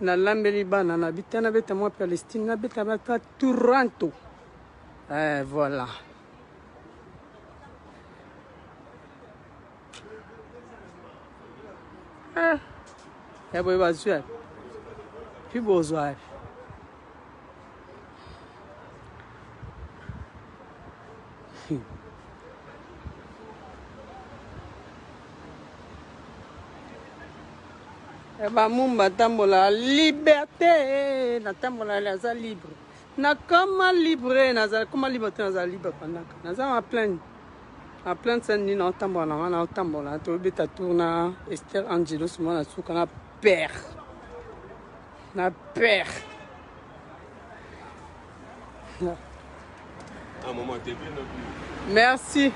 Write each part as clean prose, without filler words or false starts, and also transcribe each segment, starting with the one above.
Nalambeli bana na bita nabeta mwa Palestine nabeta bata Toronto. Eh, voilà. Eh, ya boye bazwi wapi? Puis bozwa wapi? Eh, bamumba tambola liberté natambola aza libre nakoma libre nazala koma libre te nazala libre pandaka naza ma pleine ma pleine scène nini naotambola na nga naotambola tobeta tour na Esther Angelos mwana suka na père na père Ah, maman, t'es bien habillée. Merci.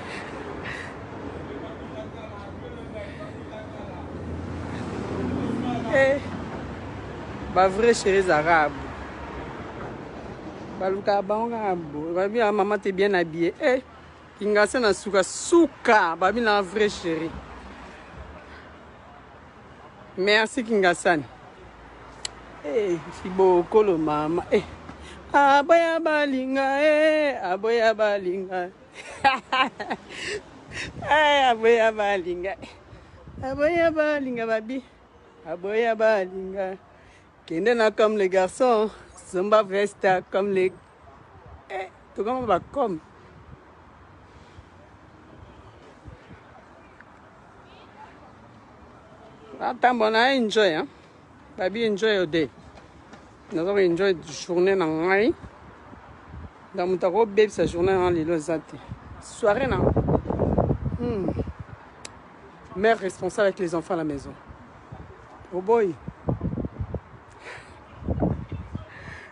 Eh, ba vrai chéris arabes. Balukaka bango kaka boye. Babi ah, maman t'es bien habillée. Eh, kingasa na suka suka. Babi na vrai chéri. Merci Kingasani. Eh, fibokolo mama. Eh. Aboya balinga eh, aboya balinga. eh, aboya balinga. Aboya balinga babi. Aboya balinga. Kende na comme les garçons, zomba vesta comme les eh, tokoma ba comme. Atambo na enjoy hein. Babi enjoy your day. Naza ko enjoy journée na ngai. Da moto akobebisa journée na lelo eza te. Soirée na. Mère responsable avec les enfants à la maison. Oboyi.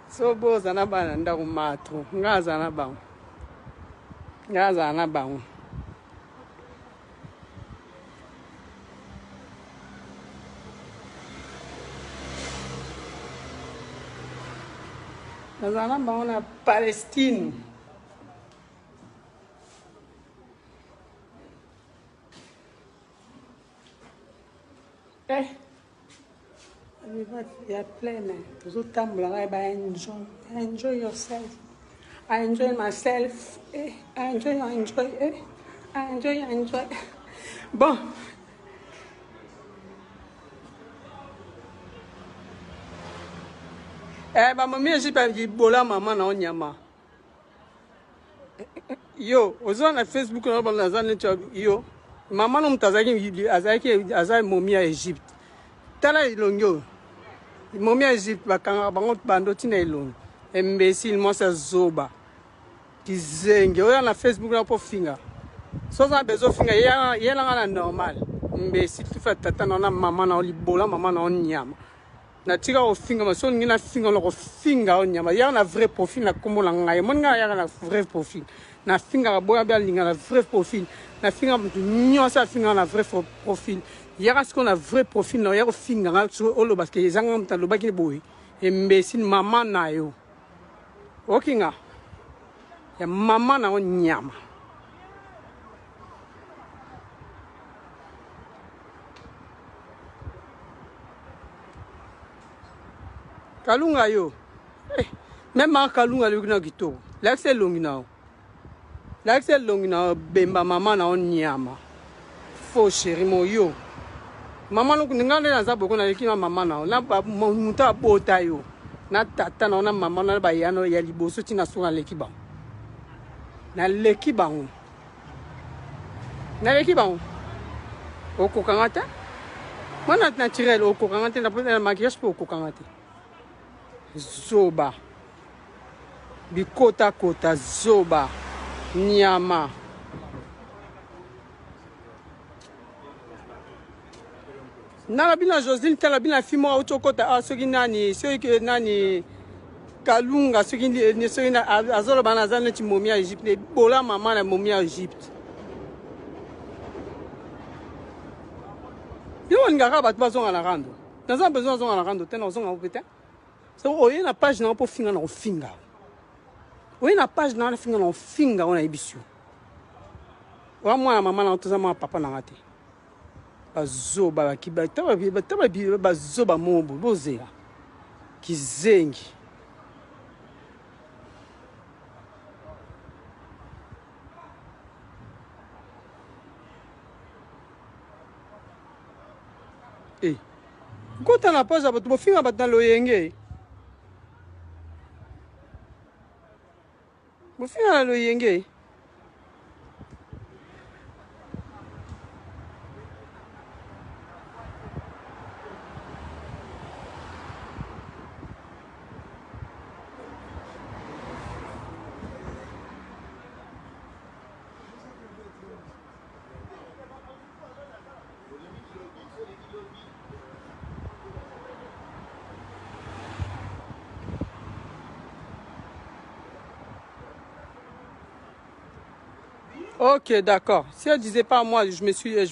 So boza na bana ndako matro. Nga aza na bango. Nga aza na bango. Nazala na bango na Palestine. Eh. Ya pleine tozotambola ngai ba enjoy enjoy yourself I enjoy myself eh, I enjoy I enjoy eh, I enjoy I enjoy bon eh, bamami ejipe libola mama na onyama Yo oza na Facebook na bana naza neti yo mama no moto azalaki azalaki aza momi ya Egypte tala elongi oyo momi ya Egypte bakangaka bango bando ntina elongi imbecile mwasi ya zoba kizengi oya na Facebook na mpo finga so oza na besoin ofinga yelanga na normal imbecile tufa tata na na mama na libola mama na nyama Natika kofinga ma soki olingi nafinga na kofinga yo nyama yaka na vrai profil na kombo na ngai omoni ngai yaka na vrai profil nafingaka boya be alinga na vrai profil nafinga moto nyonso afingaka na vrai profil yaka sikoyo na vrai profil na oya kofinga ngai oloba ke eza ngai moto alobaki boye imbecile mama na yo okinga ya mama na yo nyama Kalunga yo. Eh, meme ma Kalunga alobi na kitoko. Lakisa elongi na yo. Lakisa elongi na yo bemba mama na yo nyama. Faux chéri mo yo. Mama no nga nde naza boko naleki na mama na yo na moto abota yo na tata na yo na mama na bayano ya liboso ntina suka naleki bango naleki bango Naleki bango. Okokanga te. Mwana naturel okokanga te na maquillage mpe okokanga te. Zoba. Bikota kota zoba. Nyama. Nala bino Joselyne tala bino na fille moko auti okota awa soki nani soki nani Kalunga soki soki azoloba na aza neti momi ya Egypte ebola mama na momi ya Egypte yo olingaka bato bazonga na rando naza besoin azonga na rando te nazonga mpe te so oye na page na mpo finga na kofinga oye na page na finga na kofinga oyo nayebisi yo oya mwana mama na toza mwana papa na nga te bazoba bakiba bazoba mobo bozela. Kizengi. Eh. Kota na page ya bato bofinga bato na loyenge. Bofinga na loyenge. Ok, d'accord. Si elle disait pas moi, je me suis, je me